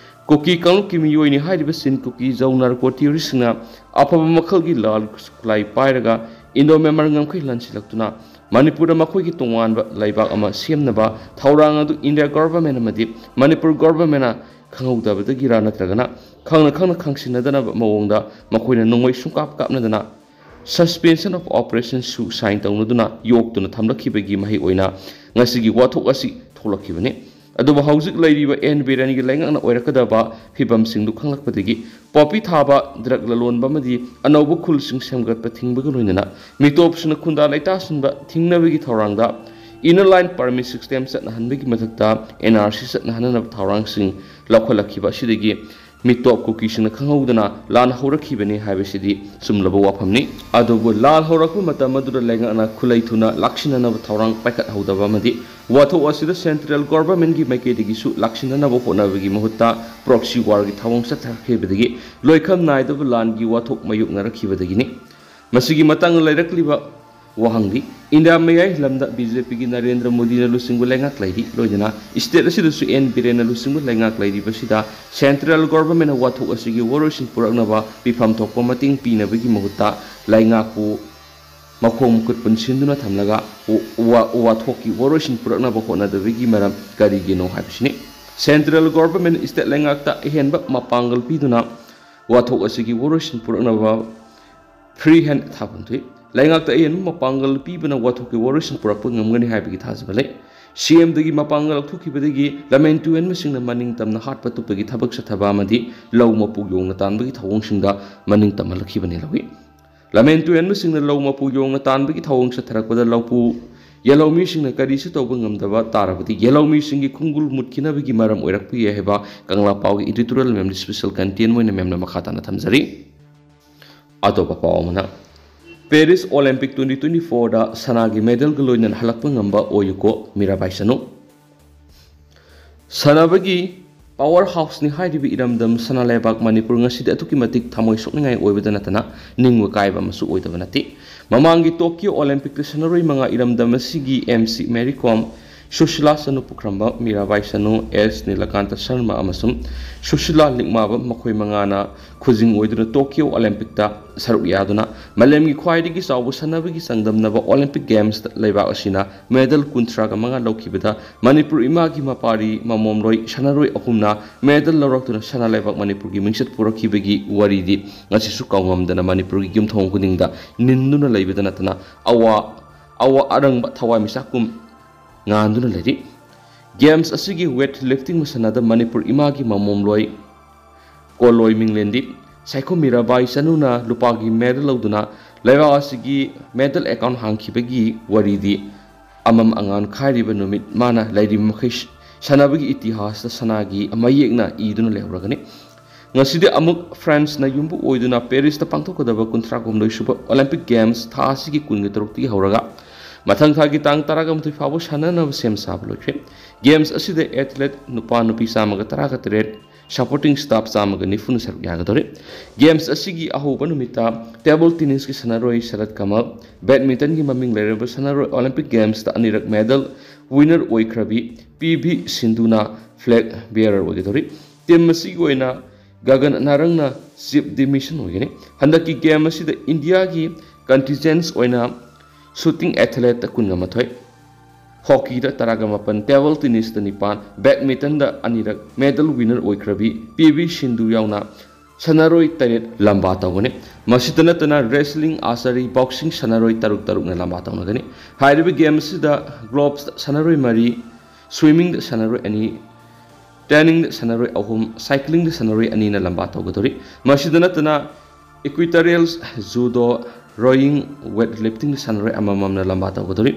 ꯀꯨꯀꯤ ꯀꯥꯡꯂꯨꯞꯀꯤ ꯃꯤꯑꯣꯏꯅꯤ ꯍꯥꯏꯔꯤꯕ ꯆꯤꯟ ꯀꯨꯀꯤ ꯖꯧ ꯅꯥꯔꯀꯣ ꯇꯦꯔꯣꯔꯤꯁ꯭ꯠꯁꯤꯡꯅ ꯑꯐꯕ ꯃꯈꯜꯒꯤ ꯂꯥꯜ ꯈꯨꯠꯂꯥꯏ ꯄꯥꯏꯔꯒ ꯏꯟꯗꯣ ꯃ꯭ꯌꯥꯟꯃꯥꯔ ꯉꯝꯈꯩ ꯂꯥꯟꯁꯤꯜꯂꯛꯇꯨꯅ ꯃꯅꯤꯄꯨꯔꯗ ꯃꯈꯣꯏꯒꯤ ꯇꯣꯉꯥꯟꯕ ꯂꯩꯕꯥꯛ ꯑꯃ ꯁꯦꯝꯅꯕ ꯊꯧꯔꯥꯡ ꯑꯗꯨ ꯏꯟꯗꯤꯌꯥ ꯒꯣꯚꯔꯟꯃꯦꯟꯠ ꯑꯃꯗꯤ ꯃꯅꯤꯄꯨꯔ ꯒꯣꯚꯔꯟꯃꯦꯟꯠꯅ ꯈꯪꯍꯧꯗꯕꯗꯒꯤꯔꯥ ꯅꯠꯇ꯭ꯔꯒꯅ ꯈꯪꯅ ꯈꯪꯅ ꯈꯪꯁꯤꯟꯅꯗꯅꯕ ꯃꯑꯣꯡꯗ ꯃꯈꯣꯏꯅ ꯅꯣꯡꯃꯩ ꯁꯨꯡꯀꯥꯞ ꯀꯥꯞꯅꯗꯅ suspension of operations ꯁꯨ ꯁꯥꯏꯟ ꯇꯧꯅꯗꯨꯅ ꯌꯣꯛꯇꯨꯅ ꯊꯝꯂꯛꯈꯤꯕꯒꯤ ꯃꯍꯩ ꯑꯣꯏꯅ ꯉꯁꯤꯒꯤ ꯋꯥꯊꯣꯛ ꯑꯁꯤ ꯊꯣꯛꯂꯛꯈꯤꯕꯅꯤ꯫ ꯑꯗꯨꯕꯨ ꯍꯧꯖꯤꯛ ꯂꯩꯔꯤꯕ ꯑꯦꯟ ꯕꯤꯔꯦꯟꯒꯤ ꯂꯩꯉꯥꯛꯅ ꯑꯣꯏꯔꯛꯀꯗꯕ ꯐꯤꯕꯝꯁꯤꯡꯗꯨ ꯈꯪꯂꯛꯄꯗꯒꯤ ꯄꯣꯄꯤ ꯊꯥꯕ, ꯗ꯭ꯔꯒ ꯂꯂꯣꯟꯕ ꯑꯃꯗꯤ ꯑꯅꯧꯕ ꯈꯨꯜꯁꯤꯡ ꯁꯦꯝꯒꯠꯄ ꯊꯤꯡꯕꯒ ꯂꯣꯏꯅꯅ ꯃꯤꯇꯣꯞꯁꯤꯡꯅ ꯈꯨꯟꯗꯥ ꯂꯩꯇꯥꯁꯤꯟꯕ ꯊꯤꯡꯅꯕꯒꯤ ꯊꯧꯔꯥꯡꯗ Inner Line Permit System ꯆꯠꯅꯍꯟꯕꯒꯤ ꯃꯊꯛꯇ ꯑꯦꯟ ꯑꯥꯔ ꯁꯤ ꯆꯠꯅꯍꯟꯅꯕ ꯊꯧꯔꯥꯡꯁꯤꯡ ꯂꯧꯈꯠꯂꯛꯈꯤꯕ ꯑꯁꯤꯗꯒꯤ ꯃꯤꯇꯣꯞ ꯀꯨꯀꯤꯁꯤꯡꯅ ꯈꯪꯍꯧꯗꯅ ꯂꯥꯟ ꯍꯧꯔꯛꯈꯤꯕꯅꯤ ꯍꯥꯏꯕꯁꯤꯗꯤ ꯆꯨꯝꯂꯕ ꯋꯥꯐꯝꯅꯤ꯫ ꯑꯗꯨꯕꯨ ꯂꯥꯟ ꯍꯧꯔꯛꯄ ꯃꯇꯝ ꯑꯗꯨꯗ ꯂꯩꯉꯥꯛꯅ ꯈꯨꯠꯂꯩ ꯊꯨꯅ ꯂꯥꯛꯁꯤꯟꯅꯅꯕ ꯊꯧꯔꯥꯡ ꯄꯥꯏꯈꯠꯍꯧꯗꯕ ꯑꯃꯗꯤ ꯋꯥꯊꯣꯛ ꯑꯁꯤꯗ ꯁꯦꯟꯇ꯭ꯔꯦꯜ ꯒꯣꯚꯔꯟꯃꯦꯟꯠꯀꯤ ꯃꯥꯏꯀꯩꯗꯒꯤꯁꯨ ꯂꯥꯛꯁꯤꯟꯅꯅꯕ ꯍꯣꯠꯅꯕꯒꯤ ꯃꯍꯨꯠꯇ proxy warꯒꯤ ꯊꯧꯑꯣꯡ ꯆꯠꯊꯈꯤꯕꯗꯒꯤ ꯂꯣꯏꯈꯝ ꯅꯥꯏꯗꯕ ꯂꯥꯟꯒꯤ ꯋꯥꯊꯣꯛ ꯃꯥꯌꯣꯛꯅꯔꯛꯈꯤꯕꯗꯒꯤꯅꯤ꯫ ꯃꯁꯤꯒꯤ ꯃꯇꯥꯡꯗ ꯂꯩꯔꯛꯂꯤꯕ ꯋꯥꯍꯪꯗꯤ, ꯏꯟꯗꯤꯌꯥ ꯃꯌꯥꯏ ꯂꯝꯗ ꯕꯤ ꯖꯦ ꯄꯤꯒꯤ ꯅꯔꯦꯟꯗ꯭ꯔ ꯃꯣꯗꯤꯅ ꯂꯨꯆꯤꯡꯕ ꯂꯩꯉꯥꯛ ꯂꯩꯔꯤ, ꯂꯣꯏꯅꯅ state ꯑꯁꯤꯗꯁꯨ ꯑꯦꯟ ꯕꯤꯔꯦꯟꯅ ꯂꯨꯆꯤꯡꯕ ꯂꯩꯉꯥꯛ ꯂꯩꯔꯤꯕꯁꯤꯗ ꯁꯦꯟꯇ꯭ꯔꯦꯜ ꯒꯣꯚꯔꯟꯃꯦꯟꯠꯅ ꯋꯥꯊꯣꯛ ꯑꯁꯤꯒꯤ ꯋꯥꯔꯣꯏꯁꯤꯟ ꯄꯨꯔꯛꯅꯕ ꯄꯤꯐꯝ ꯊꯣꯛꯄ ꯃꯇꯦꯡ ꯄꯤꯅꯕꯒꯤ ꯃꯍꯨꯠꯇ ꯂꯩꯉꯥꯛꯄꯨ ꯃꯈꯣꯡ ꯃꯈꯨꯠ ꯄꯨꯟꯁꯤꯟꯗꯨꯅ ꯊꯝꯂꯒ ꯋꯥ-, ꯋꯥꯊꯣꯛꯀꯤ ꯋꯥꯔꯣꯏꯁꯤꯟ ꯄꯨꯔꯛꯅꯕ ꯍꯣꯠꯅꯗꯕꯒꯤ ꯃꯔꯝ ꯀꯔꯤꯒꯤꯅꯣ ꯍꯥꯏꯕꯁꯤꯅꯤ꯫ ꯁꯦꯟꯇ꯭ꯔꯦꯜ ꯒꯣꯚꯔꯟꯃꯦꯟꯠ state ꯂꯩꯉꯥꯛꯇ ꯑꯍꯦꯟꯕ ꯃꯄꯥꯡꯒꯜ ꯄꯤꯗꯨꯅ ꯋꯥꯊꯣꯛ ꯑꯁꯤꯒꯤ ꯋꯥꯔꯣꯏꯁꯤꯟ ꯄꯨꯔꯛꯅꯕ free hand ꯊꯥꯐꯝ ꯊꯣꯛꯏ꯫ ꯂꯩꯉꯥꯛꯇ ꯑꯍꯦꯟꯕ ꯃꯄꯥꯡꯒꯜ ꯄꯤꯕꯅ ꯋꯥꯊꯣꯛꯀꯤ ꯋꯥꯔꯣꯏꯁꯤꯟ ꯄꯨꯔꯛꯄ ꯉꯝꯒꯅꯤ ꯍꯥꯏꯕꯒꯤ ꯊꯥꯖꯕ ꯂꯩ꯫ ꯁꯤ ꯑꯦꯝꯗꯒꯤ ꯃꯄꯥꯡꯒꯜ ꯂꯧꯊꯣꯛꯈꯤꯕꯗꯒꯤ ꯂꯃꯟ ꯇꯨꯍꯟꯕꯁꯤꯡꯅ ꯃꯅꯤꯡ ꯇꯝꯅ ꯍꯥꯠꯄ ꯇꯨꯞꯄꯒꯤ ꯊꯕꯛ ꯆꯠꯊꯕ ꯑꯃꯗꯤ ꯂꯧ ꯃꯄꯨ ꯌꯣꯡꯅ ꯇꯥꯟꯕꯒꯤ ꯊꯧꯑꯣꯡꯁꯤꯡꯗ ꯃꯅꯤꯡ ꯇꯝꯍꯜꯂꯛꯈꯤꯕꯅꯤ ꯂꯧꯏ꯫ ꯂꯃꯟ ꯇꯨꯍꯟꯕꯁꯤꯡꯅ ꯂꯧ ꯃꯄꯨ ꯌꯣꯡꯅ ꯇꯥꯟꯕꯒꯤ ꯊꯧꯑꯣꯡ ꯆꯠꯊꯔꯛꯄꯗ ꯂꯧꯄꯨ ꯌꯦꯜꯍꯧꯃꯤꯁꯤꯡꯅ ꯀꯔꯤꯁꯨ ꯇꯧꯕ ꯉꯝꯗꯕ ꯇꯥꯔꯕꯗꯤ ꯌꯦꯜꯍꯧꯃꯤꯁꯤꯡꯒꯤ ꯈꯣꯡꯒꯨꯜ ꯃꯨꯠꯈꯤꯅꯕꯒꯤ ꯃꯔꯝ ꯑꯣꯏꯔꯛꯄ ꯌꯥꯏ ꯍꯥꯏꯕ ꯀꯪꯂꯥ ꯄꯥꯎꯒꯤ editorial ꯃꯦꯝꯗ special content ꯑꯣꯏꯅ ꯃꯦꯝꯅ ꯃꯈꯥ ꯇꯥꯅ ꯊꯝꯖꯔꯤ꯫ ꯑꯇꯣꯞꯄ ꯄꯥꯎ ꯑꯃꯅ, ꯄꯦꯔꯤꯁ ꯑꯣꯂꯦꯝꯄꯤꯛ twenty twenty fourꯗ ꯁꯅꯥꯒꯤ medalꯒ ꯂꯣꯏꯅꯅ ꯍꯜꯂꯛꯄ ꯉꯝꯕ ꯑꯣꯏꯌꯨꯀꯣ ꯃꯤꯔꯥꯕꯥꯏ ꯆꯅꯨ꯫ ꯁꯥꯟꯅꯕꯒꯤ power houseꯅꯤ ꯍꯥꯏꯔꯤꯕ ꯏꯔꯝꯗꯝ ꯁꯅꯥ ꯂꯩꯕꯥꯛ ꯃꯅꯤꯄꯨꯔ ꯉꯁꯤꯗꯤ ꯑꯗꯨꯛꯀꯤ ꯃꯇꯤꯛ ꯊꯃꯣꯏ ꯁꯣꯛꯅꯤꯡꯉꯥꯏ ꯑꯣꯏꯕꯗ ꯅꯠꯇꯅ ꯅꯤꯡꯕ ꯀꯥꯏꯕ ꯑꯃꯁꯨ ꯑꯣꯏꯗꯕ ꯅꯠꯇꯦ꯫ ꯃꯃꯥꯡꯒꯤ ꯇꯣꯀꯤꯌꯣ ꯑꯣꯂꯦꯝꯄꯤꯛꯇ ꯁꯥꯟꯅꯔꯣꯏ ꯃꯉꯥ ꯏꯔꯝꯗꯝ ꯑꯁꯤꯒꯤ ꯑꯦꯝ ꯁꯤ ꯃꯦꯔꯤ ꯀꯣꯝ, ꯁꯨꯁꯤꯂꯥ ꯆꯅꯨ ꯄꯨꯈ꯭ꯔꯝꯕ, ꯃꯤꯔꯥꯕꯥꯏ ꯆꯅꯨ, ꯑꯦꯁ ꯅꯤꯂꯀꯥꯟꯇ ꯁꯔꯃ ꯑꯃꯁꯨꯡ ꯁꯨꯁꯤꯂꯥ ꯂꯤꯛꯃꯥꯕ ꯃꯈꯣꯏ ꯃꯉꯥꯅ ꯈꯨꯖꯤꯡ ꯑꯣꯏꯗꯨꯅ ꯇꯣꯀꯤꯌꯣ ꯑꯣꯂꯦꯝꯄꯤꯛꯇ ꯁꯔꯨꯛ ꯌꯥꯗꯨꯅ ꯃꯥꯂꯦꯝꯒꯤ ꯈ꯭ꯋꯥꯏꯗꯒꯤ ꯆꯥꯎꯕ ꯁꯥꯟꯅꯕꯒꯤ ꯆꯥꯡꯗꯝꯅꯕ ꯑꯣꯂꯦꯝꯄꯤꯛ ꯒꯦꯝꯁꯇ ꯂꯩꯕꯥꯛ ꯑꯁꯤꯅ medal ꯀꯨꯟꯊ꯭ꯔꯥꯒ ꯃꯉꯥ ꯂꯧꯈꯤꯕꯗ ꯃꯅꯤꯄꯨꯔ ꯏꯃꯥꯒꯤ ꯃꯄꯥꯔꯤ ꯃꯃꯣꯝꯂꯣꯏ ꯁꯥꯟꯅꯔꯣꯏ ꯑꯍꯨꯝꯅ medal ꯂꯧꯔꯛꯇꯨꯅ ꯁꯅꯥ ꯂꯩꯕꯥꯛ ꯃꯅꯤꯄꯨꯔꯒꯤ ꯃꯤꯡꯆꯠ ꯄꯨꯔꯛꯈꯤꯕꯒꯤ ꯋꯥꯔꯤꯗꯤ ꯉꯁꯤꯁꯨ ꯀꯥꯎꯉꯝꯗꯅ ꯃꯅꯤꯄꯨꯔꯒꯤ ꯌꯨꯝꯊꯣꯡ ꯈꯨꯗꯤꯡꯗ ꯅꯤꯟꯗꯨꯅ ꯂꯩꯕꯗ ꯅꯠꯇꯅ ꯑꯋꯥ ꯑꯋꯥ ꯑꯔꯪꯕ ꯊꯋꯥꯏ ꯃꯤꯆꯥꯛꯀꯨꯝ ꯉꯥꯟꯗꯨꯅ ꯂꯩꯔꯤ꯫ ꯒꯦꯝꯁ ꯑꯁꯤꯒꯤ weight lifting ꯃꯁꯥꯟꯅꯗ ꯃꯅꯤꯄꯨꯔ ꯏꯃꯥꯒꯤ ꯃꯃꯣꯝꯂꯣꯏ ꯀꯣꯂꯣꯏ ꯃꯤꯡꯂꯦꯟꯗꯤ ꯁꯥꯏꯈꯣꯝ ꯃꯤꯔꯥꯕꯥꯏ ꯆꯅꯨꯅ ꯂꯨꯄꯥꯒꯤ medal ꯂꯧꯗꯨꯅ ꯂꯩꯕꯥꯛ ꯑꯁꯤꯒꯤ medal account ꯍꯥꯡꯈꯤꯕꯒꯤ ꯋꯥꯔꯤꯗꯤ ꯑꯃꯝ ꯑꯉꯥꯟ ꯈꯥꯏꯔꯤꯕ ꯅꯨꯃꯤꯠ ꯃꯥꯅ ꯂꯩꯔꯤꯕ ꯃꯈꯩ ꯁꯥꯟꯅꯕꯒꯤ ꯏꯇꯤꯍꯥꯁꯇ ꯁꯅꯥꯒꯤ ꯃꯌꯦꯛꯅ ꯏꯗꯨꯅ ꯂꯩꯍꯧꯔꯒꯅꯤ꯫ ꯉꯁꯤꯗꯤ ꯑꯃꯨꯛ ꯐ꯭ꯔꯥꯟꯁꯅ ꯌꯨꯝꯕꯨ ꯑꯣꯏꯗꯨꯅ ꯄꯦꯔꯤꯁꯇ ꯄꯥꯡꯊꯣꯛꯀꯗꯕ ꯀꯨꯟꯊ꯭ꯔꯥ ꯍꯨꯝꯗꯣꯏ ꯁꯨꯕ ꯑꯣꯂꯦꯝꯄꯤꯛ ꯒꯦꯝꯁ ꯊꯥ ꯑꯁꯤꯒꯤ ꯀꯨꯟꯒ ꯇꯔꯨꯛꯇꯒꯤ ꯍꯧꯔꯒ ꯃꯊꯪ ꯊꯥꯒꯤ ꯇꯥꯡ ꯇꯔꯥꯒ ꯃꯥꯊꯣꯏ ꯐꯥꯎꯕ ꯁꯥꯟꯅꯅꯕ ꯁꯦꯝ ꯁꯥꯕ ꯂꯣꯏꯈ꯭ꯔꯦ꯫ ꯒꯦꯝꯁ ꯑꯁꯤꯗ athlete ꯅꯨꯄꯥ ꯅꯨꯄꯤ ꯆꯥꯝꯃꯒ ꯇꯔꯥꯒ ꯇꯔꯦꯠ, supporting staff ꯆꯥꯝꯃꯒ ꯅꯤꯐꯨꯅ ꯁꯔꯨꯛ ꯌꯥꯒꯗꯧꯔꯤ꯫ ꯒꯦꯝꯁ ꯑꯁꯤꯒꯤ ꯑꯍꯧꯕ ꯅꯨꯃꯤꯠꯇ table tennisꯀꯤ ꯁꯥꯟꯅꯔꯣꯏ ꯁꯔꯠ ꯀꯃꯜ, badmintonꯒꯤ ꯃꯃꯤꯡ ꯂꯩꯔꯕ ꯁꯥꯟꯅꯔꯣꯏ, ꯑꯣꯂꯦꯝꯄꯤꯛ ꯒꯦꯝꯁꯇ ꯑꯅꯤꯔꯛ medal winner ꯑꯣꯏꯈ꯭ꯔꯕꯤ ꯄꯤ ꯚꯤ ꯁꯤꯟꯙꯨꯅ flag bearer ꯑꯣꯏꯒꯗꯧꯔꯤ꯫ Team ꯑꯁꯤꯒꯤ ꯑꯣꯏꯅ ꯒꯒꯟ ꯅꯥꯔꯪꯅ chief de mission ꯑꯣꯏꯒꯅꯤ꯫ ꯍꯟꯗꯛꯀꯤ ꯒꯦꯝ ꯑꯁꯤꯗ ꯏꯟꯗꯤꯌꯥꯒꯤ contingents ꯑꯣꯏꯅ shooting athleteꯇ ꯀꯨꯟꯒ ꯃꯥꯊꯣꯏ, hockeyꯗ ꯇꯔꯥꯒ ꯃꯥꯄꯟ, table tennisꯇ ꯅꯤꯄꯥꯟ, badmintonꯗ ꯑꯅꯤꯔꯛ medal winner ꯑꯣꯏꯈ꯭ꯔꯕꯤ ꯄꯤ ꯚꯤ ꯁꯤꯟꯙꯨ ꯌꯥꯎꯅ ꯁꯥꯟꯅꯔꯣꯏ ꯇꯔꯦꯠ ꯂꯝꯕꯥ ꯇꯧꯒꯅꯤ꯫ ꯃꯁꯤꯇ ꯅꯠꯇꯅ wrestling, archery, boxing ꯁꯥꯟꯅꯔꯣꯏ ꯇꯔꯨꯛ ꯇꯔꯨꯛꯅ ꯂꯝꯕꯥ ꯇꯧꯅꯒꯅꯤ꯫ ꯍꯥꯏꯔꯤꯕ ꯒꯦꯝ ꯑꯁꯤꯗ globesꯇ ꯁꯥꯟꯅꯔꯣꯏ ꯃꯔꯤ, swimmingꯗ ꯁꯥꯟꯅꯔꯣꯏ ꯑꯅꯤ, tanningꯗ ꯁꯥꯟꯅꯔꯣꯏ ꯑꯍꯨꯝ, cyclingꯗ ꯁꯥꯟꯅꯔꯣꯏ ꯑꯅꯤꯅ ꯂꯝꯕꯥ ꯇꯧꯒꯗꯧꯔꯤ꯫ ꯃꯁꯤꯗ ꯅꯠꯇꯅ equestrial, judo, rowing, weightliftingꯗ ꯁꯥꯟꯅꯔꯣꯏ ꯑꯃꯃꯝꯅ ꯂꯝꯕꯥ ꯇꯧꯒꯗꯧꯔꯤ꯫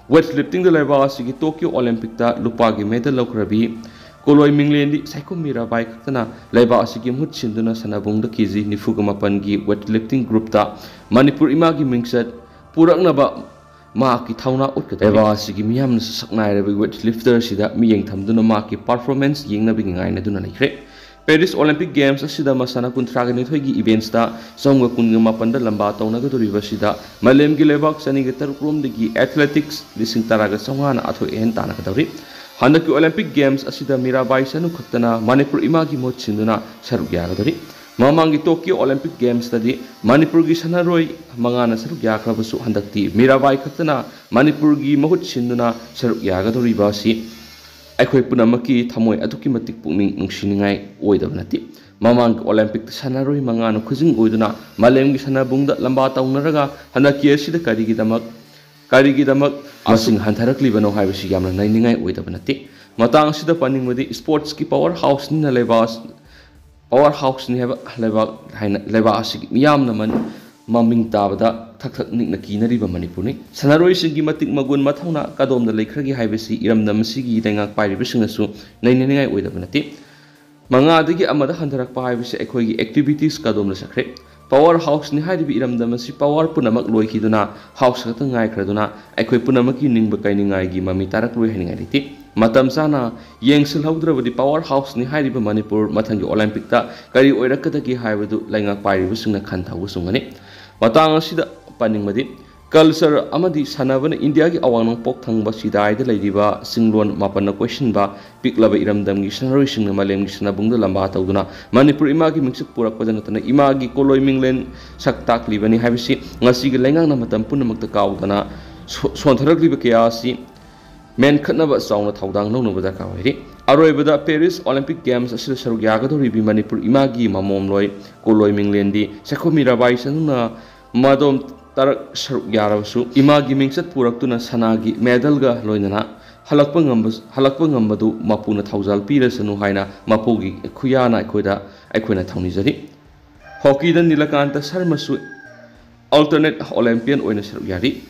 Weightliftingꯗ ꯂꯩꯕꯥꯛ ꯑꯁꯤꯒꯤ Tokyo Olympicꯇ ꯂꯨꯄꯥꯒꯤ medal ꯂꯧꯈ꯭ꯔꯕꯤ ꯀꯣꯂꯣꯏ ꯃꯤꯡꯂꯦꯟꯗꯤ ꯁꯥꯏꯈꯨꯝ ꯃꯤꯔꯥꯕꯥꯏ ꯈꯛꯇꯅ ꯂꯩꯕꯥꯛ ꯑꯁꯤꯒꯤ ꯃꯍꯨꯠ ꯁꯤꯟꯗꯨꯅ ꯁꯥꯟꯅꯕꯨꯡꯗ ꯀꯦ ꯖꯤ ꯅꯤꯐꯨꯒ ꯃꯥꯄꯟꯒꯤ weightlifting groupꯇ ꯃꯅꯤꯄꯨꯔ ꯏꯃꯥꯒꯤ ꯃꯤꯡꯆꯠ ꯄꯨꯔꯛꯅꯕ ꯃꯍꯥꯛꯀꯤ ꯊꯧꯅꯥ ꯎꯠꯀꯗꯧꯔꯤ꯫ ꯂꯩꯕꯥꯛ ꯑꯁꯤꯒꯤ ꯃꯤꯌꯥꯝꯅꯁꯨ ꯁꯛꯅꯥꯏꯔꯕ weightlifter ꯑꯁꯤꯗ ꯃꯤꯠꯌꯦꯡ ꯊꯝꯗꯨꯅ ꯃꯍꯥꯛꯀꯤ performance ꯌꯦꯡꯅꯕꯒꯤ ꯉꯥꯏꯅꯗꯨꯅ ꯂꯩꯈ꯭ꯔꯦ꯫ Paris Olympic Games ꯑꯁꯤꯗ ꯃꯁꯥꯟꯅ ꯀꯨꯟꯊ꯭ꯔꯥꯒ ꯅꯤꯊꯣꯏꯒꯤ events ꯆꯍꯨꯝꯒ ꯀꯨꯟꯒ ꯃꯥꯄꯟꯗ ꯂꯝꯕꯥ ꯇꯧꯅꯒꯗꯧꯔꯤꯕꯁꯤꯗ ꯃꯥꯂꯦꯝꯒꯤ ꯂꯩꯕꯥꯛ ꯆꯅꯤꯒ ꯇꯔꯨꯛ ꯔꯣꯝꯗꯒꯤ athletes ꯂꯤꯁꯤꯡ ꯇꯔꯥꯒ ꯆꯥꯝꯃꯉꯥꯅ ꯑꯊꯣꯏ ꯑꯍꯦꯟ ꯇꯥꯟꯅꯒꯗꯧꯔꯤ꯫ ꯍꯟꯗꯛꯀꯤ Olympic Games ꯑꯁꯤꯗ ꯃꯤꯔꯥꯕꯥꯏ ꯆꯅꯨ ꯈꯛꯇꯅ ꯃꯅꯤꯄꯨꯔ ꯏꯃꯥꯒꯤ ꯃꯍꯨꯠ ꯁꯤꯟꯗꯨꯅ ꯁꯔꯨꯛ ꯌꯥꯒꯗꯧꯔꯤ꯫ ꯃꯃꯥꯡꯒꯤ Tokyo Olympic Gamesꯇꯗꯤ ꯃꯅꯤꯄꯨꯔꯒꯤ ꯁꯥꯟꯅꯔꯣꯏ ꯃꯉꯥꯅ ꯁꯔꯨꯛ ꯌꯥꯈ꯭ꯔꯕꯁꯨ, ꯍꯟꯗꯛꯇꯤ ꯃꯤꯔꯥꯕꯥꯏ ꯈꯛꯇꯅ ꯃꯅꯤꯄꯨꯔꯒꯤ ꯃꯍꯨꯠ ꯁꯤꯟꯗꯨꯅ ꯁꯔꯨꯛ ꯌꯥꯒꯗꯧꯔꯤꯕ ꯑꯁꯤ ꯑꯩꯈꯣꯏ ꯄꯨꯝꯅꯃꯛꯀꯤ ꯊꯃꯣꯏ ꯑꯗꯨꯛꯀꯤ ꯃꯇꯤꯛ ꯄꯨꯛꯅꯤꯡ ꯅꯨꯡꯁꯤꯅꯤꯡꯉꯥꯏ ꯑꯣꯏꯗꯕ ꯅꯠꯇꯦ꯫ ꯃꯃꯥꯡꯒꯤ Olympicꯇ ꯁꯥꯟꯅꯔꯣꯏ ꯃꯉꯥꯅ ꯈꯨꯖꯤꯡ ꯑꯣꯏꯗꯨꯅ ꯃꯥꯂꯦꯝꯒꯤ ꯁꯥꯟꯅꯕꯨꯡꯗ ꯂꯝꯕꯥ ꯇꯧꯅꯔꯒ, ꯍꯟꯗꯛꯀꯤ ꯑꯁꯤꯗ ꯀꯔꯤꯒꯤꯗꯃꯛ, ꯀꯔꯤꯒꯤꯗꯃꯛ ꯃꯁꯤꯡ ꯍꯟꯊꯔꯛꯂꯤꯕꯅꯣ ꯍꯥꯏꯕꯁꯤ ꯌꯥꯝꯅ ꯅꯩꯅꯤꯡꯉꯥꯏ ꯑꯣꯏꯗꯕ ꯅꯠꯇꯦ꯫ ꯃꯇꯥꯡ ꯑꯁꯤꯗ ꯄꯟꯅꯤꯡꯕꯗꯤ, sportsꯀꯤ power houseꯅꯤꯅ ꯂꯩꯕꯥꯛ ꯑꯁ-, power houseꯅꯤ ꯍꯥꯏꯕ ꯂꯩꯕꯥꯛ ꯍꯥꯏꯅ, ꯂꯩꯕꯥꯛ ꯑꯁꯤꯒꯤ ꯃꯤꯌꯥꯝꯅ ꯃꯟ-, ꯃꯃꯤꯡ ꯇꯥꯕꯗ ꯊꯛ ꯊꯛ ꯅꯤꯛꯅ ꯀꯤꯅꯔꯤꯕ ꯃꯅꯤꯄꯨꯔꯅꯤ꯫ ꯁꯥꯟꯅꯔꯣꯏꯁꯤꯡꯒꯤ ꯃꯇꯤꯛ ꯃꯒꯨꯟ ꯃꯊꯧꯅꯥ ꯀꯗꯣꯝꯗ ꯂꯩꯈ꯭ꯔꯒꯦ ꯍꯥꯏꯕꯁꯤ ꯏꯔꯝꯗꯝ ꯑꯁꯤꯒꯤ ꯂꯩꯉꯥꯛ ꯄꯥꯏꯔꯤꯕꯁꯤꯡꯅꯁꯨ ꯅꯩꯅꯅꯤꯡꯉꯥꯏ ꯑꯣꯏꯗꯕ ꯅꯠꯇꯦ꯫ ꯃꯉꯥꯗꯒꯤ ꯑꯃꯗ ꯍꯟꯊꯔꯛꯄ ꯍꯥꯏꯕꯁꯤ ꯑꯩꯈꯣꯏꯒꯤ activities ꯀꯗꯣꯝꯗ ꯆꯠꯈ꯭ꯔꯦ? Power houseꯅꯤ ꯍꯥꯏꯔꯤꯕ ꯏꯔꯝꯗꯝ ꯑꯁꯤ power ꯄꯨꯝꯅꯃꯛ ꯂꯣꯏꯈꯤꯗꯨꯅ, house ꯈꯛꯇ ꯉꯥꯏꯈ꯭ꯔꯗꯨꯅ, ꯑꯩꯈꯣꯏ ꯄꯨꯝꯅꯃꯛꯀꯤ ꯅꯤꯡꯕ ꯀꯥꯏꯅꯤꯡꯉꯥꯏꯒꯤ ꯃꯃꯤ ꯇꯥꯔꯛꯂꯣꯏ ꯍꯥꯏꯅꯤꯡꯉꯥꯏ ꯂꯩꯇꯦ꯫ ꯃꯇꯝ ꯆꯥꯅ ꯌꯦꯡꯁꯤꯜꯍꯧꯗ꯭ꯔꯕꯗꯤ power houseꯅꯤ ꯍꯥꯏꯔꯤꯕ ꯃꯅꯤꯄꯨꯔ ꯃꯊꯪꯒꯤ Olympicꯇ ꯀꯔꯤ ꯑꯣꯏꯔꯛꯀꯗꯒꯦ ꯍꯥꯏꯕꯗꯨ ꯂꯩꯉꯥꯛ ꯄꯥꯏꯔꯤꯕꯁꯤꯡꯅ ꯈꯟꯊꯍꯧꯕ ꯆꯨꯝꯒꯅꯤ꯫ ꯃꯇꯥꯡ ꯑꯁꯤꯗ ꯄꯟꯅꯤꯡꯕꯗꯤ, culture ꯑꯃꯗꯤ ꯁꯥꯟꯅꯕꯅ ꯏꯟꯗꯤꯌꯥꯒꯤ ꯑꯋꯥꯡ ꯅꯣꯡꯄꯣꯛ ꯊꯪꯕ ꯆꯤꯗꯥꯏꯗ ꯂꯩꯔꯤꯕ ꯆꯤꯡꯂꯣꯟ ꯃꯥꯄꯟꯅ ꯀꯣꯏꯁꯤꯟꯕ ꯄꯤꯛꯂꯕ ꯏꯔꯝꯗꯝꯒꯤ ꯁꯥꯟꯅꯔꯣꯏꯁꯤꯡꯅ ꯃꯥꯂꯦꯝꯒꯤ ꯁꯥꯟꯅꯕꯨꯡꯗ ꯂꯝꯕꯥ ꯇꯧꯗꯨꯅ ꯃꯅꯤꯄꯨꯔ ꯏꯃꯥꯒꯤ ꯃꯤꯡꯆꯠ ꯄꯨꯔꯛꯄꯗ ꯅꯠꯇꯅ ꯏꯃꯥꯒꯤ ꯀꯣꯂꯣꯏ ꯃꯤꯡꯂꯦꯟ ꯁꯛ ꯇꯥꯛꯂꯤꯕꯅꯤ ꯍꯥꯏꯕꯁꯤ ꯉꯁꯤꯒꯤ ꯂꯩꯉꯥꯛꯅ ꯃꯇꯝ ꯄꯨꯝꯅꯃꯛꯇ ꯀꯥꯎꯗꯅ ꯁꯣ-, ꯁꯣꯟꯊꯔꯛꯂꯤꯕ ꯀꯌꯥ ꯑꯁꯤ ꯃꯦꯟꯈꯠꯅꯕ ꯆꯥꯎꯅ ꯊꯧꯗꯥꯡ ꯂꯧꯅꯕ ꯗꯔꯀꯥꯔ ꯑꯣꯏꯔꯤ꯫ ꯑꯔꯣꯏꯕꯗ, Paris Olympic Games ꯑꯁꯤꯗ ꯁꯔꯨꯛ ꯌꯥꯒꯗꯧꯔꯤꯕꯤ ꯃꯅꯤꯄꯨꯔ ꯏꯃꯥꯒꯤ ꯃꯃꯣꯝꯂꯣꯏ ꯀꯣꯂꯣꯏ ꯃꯤꯡꯂꯦꯟꯗꯤ ꯁꯥꯏꯈꯨꯝ ꯃꯤꯔꯥꯕꯥꯏ ꯆꯅꯨꯅ ꯃꯗꯣꯝ ꯇꯔꯛ ꯁꯔꯨꯛ ꯌꯥꯔꯕꯁꯨ, ꯏꯃꯥꯒꯤ ꯃꯤꯡꯆꯠ ꯄꯨꯔꯛꯇꯨꯅ ꯁꯅꯥꯒꯤ medalꯒ ꯂꯣꯏꯅꯅ ꯍꯜꯂꯛꯄ ꯉꯝꯕ, ꯍꯜꯂꯛꯄ ꯉꯝꯕꯗꯨ ꯃꯄꯨꯅ ꯊꯧꯖꯥꯜ ꯄꯤꯔꯁꯅꯨ ꯍꯥꯏꯅ ꯃꯄꯨꯒꯤ ꯈꯨꯌꯥꯅ ꯑꯩꯈꯣꯏꯗ, ꯑꯩꯈꯣꯏꯅ ꯊꯧꯅꯤꯖꯔꯤ꯫ Hockeyꯗ ꯅꯤꯂꯀꯥꯟꯇ ꯁꯔꯃꯁꯨ alternate Olympian ꯑꯣꯏꯅ ꯁꯔꯨꯛ ꯌꯥꯔꯤ꯫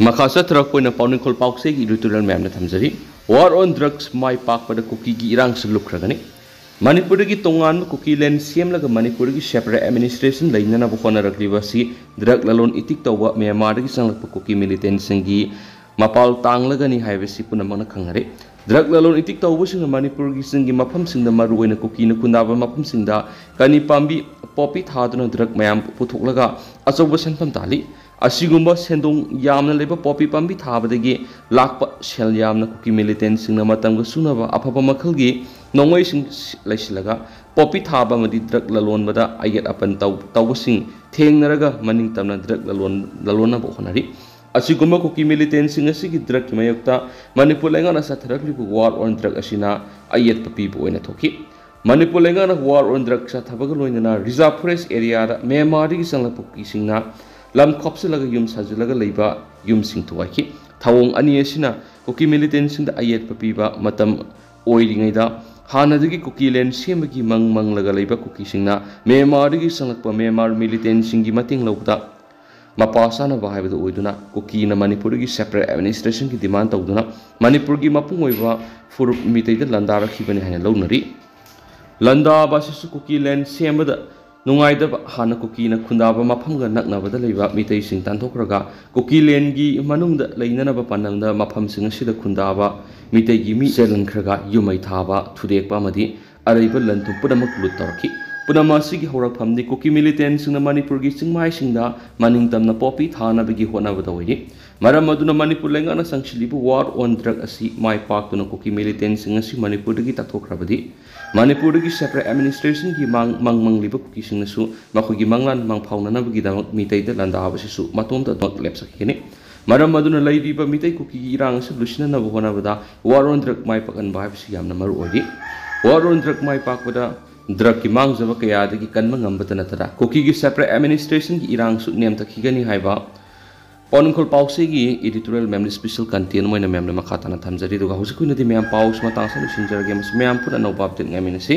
ꯃꯈꯥ ꯆꯠꯊꯔꯛꯄ ꯑꯣꯏꯅ ꯄꯥꯎꯅꯤꯡꯈꯣꯜ ꯄꯥꯎꯆꯦꯒꯤ editorial ꯃꯌꯥꯝꯅ ꯊꯝꯖꯔꯤ꯫ War on drugs ꯃꯥꯏ ꯄꯥꯛꯄꯗ ꯀꯨꯀꯤꯒꯤ ꯏꯔꯥꯡꯁꯨ ꯂꯨꯞꯈ꯭ꯔꯒꯅꯤ꯫ ꯃꯅꯤꯄꯨꯔꯗꯒꯤ ꯇꯣꯉꯥꯟꯕ ꯀꯨꯀꯤ land ꯁꯦꯝꯂꯒ ꯃꯅꯤꯄꯨꯔꯒꯤ separate administration ꯂꯩꯅꯅꯕ ꯍꯣꯠꯅꯔꯛꯂꯤꯕ ꯑꯁꯤ drug ꯂꯂꯣꯟ ꯏꯇꯤꯛ ꯇꯧꯕ ꯃ꯭ꯌꯥꯟꯃꯥꯔꯗꯒꯤ ꯆꯪꯂꯛꯄ ꯀꯨꯀꯤ militantꯁꯤꯡꯒꯤ ꯃꯄꯥꯜ ꯇꯥꯡꯂꯒꯅꯤ ꯍꯥꯏꯕꯁꯤ ꯄꯨꯝꯅꯃꯛꯅ ꯈꯪꯅꯔꯦ꯫ Drug ꯂꯂꯣꯟ ꯏꯇꯤꯛ ꯇꯧꯕꯁꯤꯡꯅ ꯃꯅꯤꯄꯨꯔꯒꯤ ꯆꯤꯡꯒꯤ ꯃꯐꯝꯁꯤꯡꯗ, ꯃꯔꯨꯑꯣꯏꯅ ꯀꯨꯀꯤꯅ ꯈꯨꯟꯗꯥꯕ ꯃꯐꯝꯁꯤꯡꯗ ꯀꯅꯤ ꯄꯥꯝꯕꯤ poppy ꯊꯥꯗꯨꯅ drug ꯃꯌꯥꯝ ꯄꯨꯊꯣꯛꯂꯒ ꯑꯆꯧꯕ ꯁꯦꯟꯐꯝ ꯇꯥꯜꯂꯤ꯫ ꯑꯁꯤꯒꯨꯝꯕ ꯁꯦꯟꯗꯣꯡ ꯌꯥꯝꯅ ꯂꯩꯕ poppy ꯄꯥꯝꯕꯤ ꯊꯥꯕꯗꯒꯤ ꯂꯥꯛꯄ ꯁꯦꯜ ꯌꯥꯝꯅ ꯀꯨꯀꯤ militantꯁꯤꯡꯅ ꯃꯇꯝꯒ ꯆꯨꯅꯕ ꯑꯐꯕ ꯃꯈꯜꯒꯤ ꯅꯣꯡꯃꯩꯁꯤꯡ ꯂꯩꯁꯤꯜꯂꯒ poppy ꯊꯥꯕ ꯑꯃꯗꯤ drug ꯂꯂꯣꯟꯕꯗ ꯑꯌꯦꯠ ꯑꯄꯟ ꯇꯧ-, ꯇꯧꯕꯁꯤꯡ ꯊꯦꯡꯅꯔꯒ ꯃꯅꯤꯡ ꯇꯝꯅ drug ꯂꯂꯣꯟ-, ꯂꯂꯣꯟꯅꯕ ꯍꯣꯠꯅꯔꯤ꯫ ꯑꯁꯤꯒꯨꯝꯕ ꯀꯨꯀꯤ militantꯁꯤꯡ ꯑꯁꯤꯒꯤ drugꯀꯤ ꯃꯥꯌꯣꯛꯇ ꯃꯅꯤꯄꯨꯔ ꯂꯩꯉꯥꯛꯅ ꯆꯠꯊꯔꯛꯂꯤꯕ war on drug ꯑꯁꯤꯅ ꯑꯌꯦꯠꯄ ꯄꯤꯕ ꯑꯣꯏꯅ ꯊꯣꯛꯈꯤ꯫ ꯃꯅꯤꯄꯨꯔ ꯂꯩꯉꯥꯛꯅ war on drug ꯆꯠꯊꯕꯒ ꯂꯣꯏꯅꯅ reserve forest areaꯗ ꯃ꯭ꯌꯥꯟꯃꯥꯔꯗꯒꯤ ꯆꯪꯂꯛꯄ ꯀꯨꯀꯤꯁꯤꯡꯅ ꯂꯝ ꯈꯣꯞꯆꯤꯜꯂꯒ ꯌꯨꯝ ꯁꯥꯖꯤꯜꯂꯒ ꯂꯩꯕ ꯌꯨꯝꯁꯤꯡ ꯊꯨꯒꯥꯏꯈꯤ꯫ ꯊꯧꯑꯣꯡ ꯑꯅꯤ ꯑꯁꯤꯅ ꯀꯨꯀꯤ militantꯁꯤꯡꯗ ꯑꯌꯦꯠꯄ ꯄꯤꯕ ꯃꯇꯝ ꯑꯣꯏꯔꯤꯉꯩꯗ ꯍꯥꯟꯅꯗꯒꯤ ꯀꯨꯀꯤ land ꯁꯦꯝꯕꯒꯤ ꯃꯪ ꯃꯪꯂꯒ ꯂꯩꯕ ꯀꯨꯀꯤꯁꯤꯡꯅ ꯃ꯭ꯌꯥꯟꯃꯥꯔꯗꯒꯤ ꯆꯪꯂꯛꯄ ꯃ꯭ꯌꯥꯟꯃꯥꯔ militantꯁꯤꯡꯒꯤ ꯃꯇꯦꯡ ꯂꯧꯕꯗ ꯃꯄꯥ ꯆꯥꯅꯕ ꯍꯥꯏꯕꯗꯨ ꯑꯣꯏꯗꯨꯅ ꯀꯨꯀꯤꯅ ꯃꯅꯤꯄꯨꯔꯗꯒꯤ separate administrationꯒꯤ demand ꯇꯧꯗꯨꯅ ꯃꯅꯤꯄꯨꯔꯒꯤ ꯃꯄꯨꯡ ꯑꯣꯏꯕ ꯐꯨꯔꯨꯞ ꯃꯤꯇꯩꯗ ꯂꯥꯟꯗꯥꯔꯛꯈꯤꯕꯅꯤ ꯍꯥꯏꯅ ꯂꯧꯅꯔꯤ꯫ ꯂꯥꯟꯗꯥꯕ ꯑꯁꯤꯁꯨ ꯀꯨꯀꯤ land ꯁꯦꯝꯕꯗ ꯅꯨꯡꯉꯥꯏꯇꯕ ꯍꯥꯟꯅ ꯀꯨꯀꯤꯅ ꯈꯨꯟꯗꯥꯕ ꯃꯐꯝꯒ ꯅꯛꯅꯕꯗ ꯂꯩꯕ ꯃꯤꯇꯩꯁꯤꯡ ꯇꯥꯟꯊꯣꯛꯈ꯭ꯔꯒ ꯀꯨꯀꯤ landꯒꯤ ꯃꯅꯨꯡꯗ ꯂꯩꯅꯅꯕ ꯄꯥꯟꯗꯝꯗ ꯃꯐꯝꯁꯤꯡ ꯑꯁꯤꯗ ꯈꯨꯟꯗꯥꯕ ꯃꯤꯇꯩꯒꯤ ꯃꯤ ꯆꯦꯜꯍꯟꯈ꯭ꯔꯒ ꯌꯨꯝꯃꯩ ꯊꯥꯕ, ꯊꯨꯗꯦꯛꯄ ꯑꯃꯗꯤ ꯑꯔꯩꯕ ꯂꯟ ꯊꯨꯝ ꯄꯨꯝꯅꯃꯛ loot ꯇꯧꯔꯛꯈꯤ꯫ ꯄꯨꯝꯅꯃꯛ ꯑꯁꯤꯒꯤ ꯍꯧꯔꯛꯐꯝꯗꯤ ꯀꯨꯀꯤ militantꯁꯤꯡꯅ ꯃꯅꯤꯄꯨꯔꯒꯤ ꯆꯤꯡꯃꯥꯏꯁꯤꯡꯗ ꯃꯅꯤꯡ ꯇꯝꯅ poppy ꯊꯥꯅꯕꯒꯤ ꯍꯣꯠꯅꯕꯗ ꯑꯣꯏꯔꯤ꯫ ꯃꯔꯝ ꯑꯗꯨꯅ ꯃꯅꯤꯄꯨꯔ ꯂꯩꯉꯥꯛꯅ ꯆꯪꯁꯤꯜꯂꯤꯕ war on drug ꯑꯁꯤ ꯃꯥꯏ ꯄꯥꯛꯇꯨꯅ ꯀꯨꯀꯤ militantꯁꯤꯡ ꯑꯁꯤ ꯃꯅꯤꯄꯨꯔꯗꯒꯤ ꯇꯛꯊꯣꯛꯈ꯭ꯔꯕꯗꯤ ꯃꯅꯤꯄꯨꯔꯗꯒꯤ separate administrationꯒꯤ ꯃꯥꯡ-, ꯃꯪ ꯃꯪꯂꯤꯕ ꯀꯨꯀꯤꯁꯤꯡꯅꯁꯨ ꯃꯈꯣꯏꯒꯤ ꯃꯪꯂꯥꯟ ꯃꯪꯐꯥꯎꯅꯅꯕꯒꯤꯗꯃꯛ ꯃꯤꯇꯩꯗ ꯂꯥꯟꯗꯥꯕꯁꯤꯁꯨ ꯃꯇꯣꯝꯇ ꯑꯗꯨꯃꯛ ꯂꯦꯞꯆꯈꯤꯒꯅꯤ꯫ ꯃꯔꯝ ꯑꯗꯨꯅ ꯂꯩꯔꯤꯕ ꯃꯤꯇꯩ ꯀꯨꯀꯤꯒꯤ ꯏꯔꯥꯡ ꯑꯁꯤ ꯂꯣꯏꯁꯤꯟꯅꯅꯕ ꯍꯣꯠꯅꯕꯗ war on drug ꯃꯥꯏ ꯄꯥꯛꯍꯟꯕ ꯍꯥꯏꯕꯁꯤ ꯌꯥꯝꯅ ꯃꯔꯨ ꯑꯣꯏꯔꯤ꯫ War on drug ꯃꯥꯏ ꯄꯥꯛꯄꯗ drugꯀꯤ ꯃꯥꯡꯖꯕ ꯀꯌꯥꯗꯒꯤ ꯀꯟꯕ ꯉꯝꯕꯇ ꯅꯠꯇꯅ ꯀꯨꯀꯤꯒꯤ separate administrationꯒꯤ ꯏꯔꯥꯡꯁꯨ ꯅꯦꯝꯊꯈꯤꯒꯅꯤ ꯍꯥꯏꯕ ꯄꯥꯎꯅꯤꯡꯈꯣꯜ ꯄꯥꯎꯆꯦꯒꯤ editorial ꯃꯌꯥꯝꯅ special content ꯑꯣꯏꯅ ꯃꯌꯥꯝꯅ ꯃꯈꯥ ꯇꯥꯅ ꯊꯝꯖꯔꯤ꯫ ꯑꯗꯨꯒ ꯍꯧꯖꯤꯛꯀꯤ ꯑꯣꯏꯅꯗꯤ ꯃꯌꯥꯝ ꯄꯥꯎꯁꯤ ꯃꯇꯥꯡ ꯑꯁꯤꯗ ꯂꯣꯏꯁꯤꯟꯖꯔꯒꯦ꯫ ꯃꯁꯤ ꯃꯌꯥꯝ ꯄꯨꯟꯅ ꯑꯅꯧꯕ update ꯉꯥꯏꯃꯤꯟꯅꯁꯤ꯫